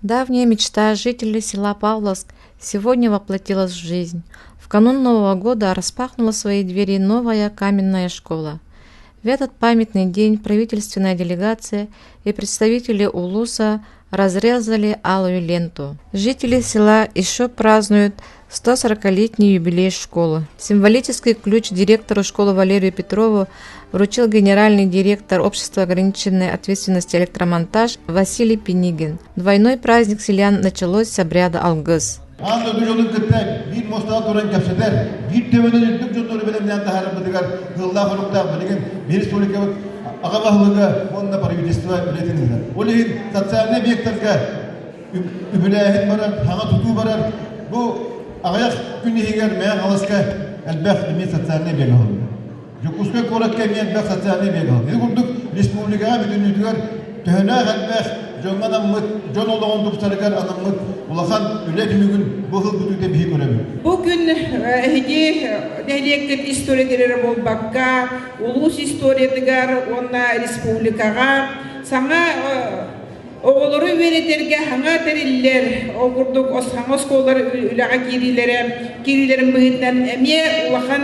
Давняя мечта жителей села Павловск сегодня воплотилась в жизнь. В канун Нового года распахнула свои двери новая каменная школа. В этот памятный день правительственная делегация и представители Улуса разрезали алую ленту. Жители села еще празднуют 140-летний юбилей школы. Символический ключ директору школы Валерию Петрову вручил генеральный директор Общества ограниченной ответственности «Электромонтаж» Василий Пинигин. Двойной праздник селян началось с обряда Алгыс. Аан дойду дьонун кытта биир муостаҕа туран кэпсэтэр, биир төбөнөн үрдүк дьоннору бэлэмнээн таһаарарбытыгар сыаллаах-соруктаах билигин республикабыт аҕа баһылыга уонна правительство үлэтин ыытар. Ол иһин социальнай объектарга үбүлээһин барар, саҥа тутуу барар. Бу аҕыйах күн иһигэр Мэҥэ Хаҥаласка элбэх эмиэ социальнай объект оһоллор. Дьокуускай куоракка эмиэ элбэх социальнай объект оһоллор. Ити курдук республикаҕа бүтүннүүтүгэр төһөлөөх элбэх дьоҥҥо анаммыт, дьон олоҕун тупсарыгар анаммыт улахан үлэ түмүгүн бу сыл бүтүүтэ биһи көрөбүт. Бу күн эһиги нэһилиэккит историятыгар эрэ буолбакка, улуус историятыгар уонна республикаҕа саҥа Оҕолору үөрэтэргэ саҥа тэриллэр, ол курдук саҥа оскуолалар үлэҕэ киириилэрэ, киириилэрин быһыытынан эмиэ улахан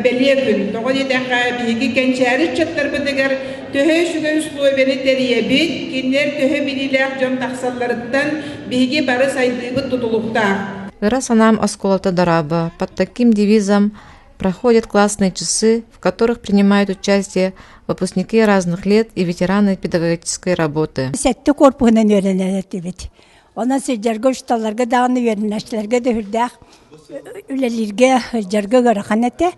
бэлиэ күн. Тоҕо диэтэххэ, биһиги кэнчээри ыччаттарбытыгар төһө үчүгэй условияны тэрийэбит, кинилэр төһө билиилээх дьон тахсалларыттан биһиги бары сайдыыбыт тутулуктаах. Ыра санаам оскуолата дорообо. Под таким девизом проходят классные часы, в которых принимают участие выпускники разных лет и ветераны педагогической работы. Сэттэ корпуһунан үөрэнэр этибит. Онон сылдьарга учууталларга даҕаны үөрэнээччилэргэ да сүрдээх үлэлииргэ, сылдьарга ыарахан этэ.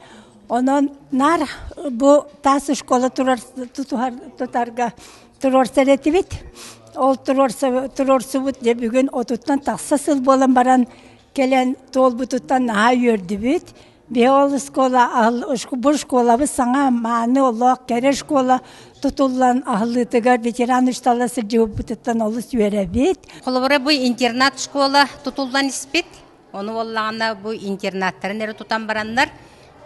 Онон наар бу таас школа турар тутуһар тутарга туруорсар этибит. Ол туруорсубут дьэ бүгүн отуттан тахса сыл буолан баран кэлэн туолбутуттан наһаа үөрдүбүт. Биһи ол школа бу школабыт саҥа мааны олох кэрэ школа тутуллан аһыллыытыгар ветеран учуутала сылдьыбыппытыттан олус үөрэбит. Холобура бу интернат школа тутуллан испит. Ону буоллаҕына бу интернаттарын эрэ тутан бараннар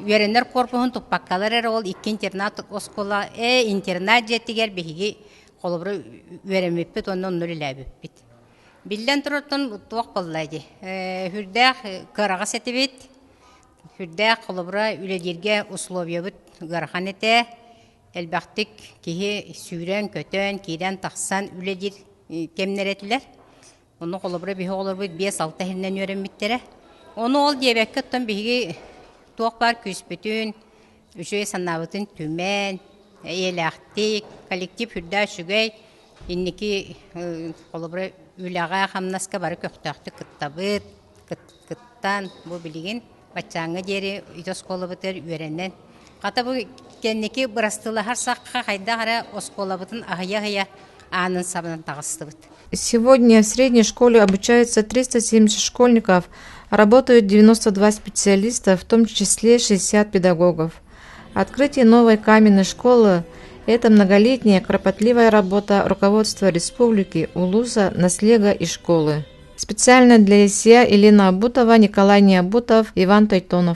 үөрэнэр корпуһун туппаккалар эрэ ол икки интернат оскуола э интернат дьиэтигэр биһиги холобура үөрэммиппит уонна онно үлэлээбиппит. Биллэн турартан туох буолла дии. Сүрдээх кыараҕас этибит. Сүрдээх холобура үлэлииргэ условиябыт ыарахан этэ. Элбэхтик киһи сүүрэн-көтөн, киирэн-тахсан үлэлиир кэмнэр этилэр. Ону холобура биһи оҕолорбут 5-6 иһинэн үөрэммиттэрэ. Ону ол диэбэккэ оттон биһиги туох баар күүспүтүн, үчүгэй санаабытын түмэн, эйэлээхтик, коллектив сүрдээх үчүгэй, Инники холобура үлэҕэ, хамнаска бары көхтөөхтүк кыттабыт, кыттан бу билигин баччааҥҥа диэри ити оскуолабытыгар үөрэнэн хата бу кэнники бырастылаһар сахха хайдах эрэ оскуолабытын аһыйа-аһыйа аанын сабынан таҕыстыбыт. Сегодня в средней школе обучаются 370 школьников, работают 92 специалиста, в том числе 60 педагогов. Открытие новой каменной школы – это многолетняя кропотливая работа руководства республики, УЛУСа, наслега и школы. Специально для СИА Елена Абутова, Николай Необутов, Иван Тойтонов.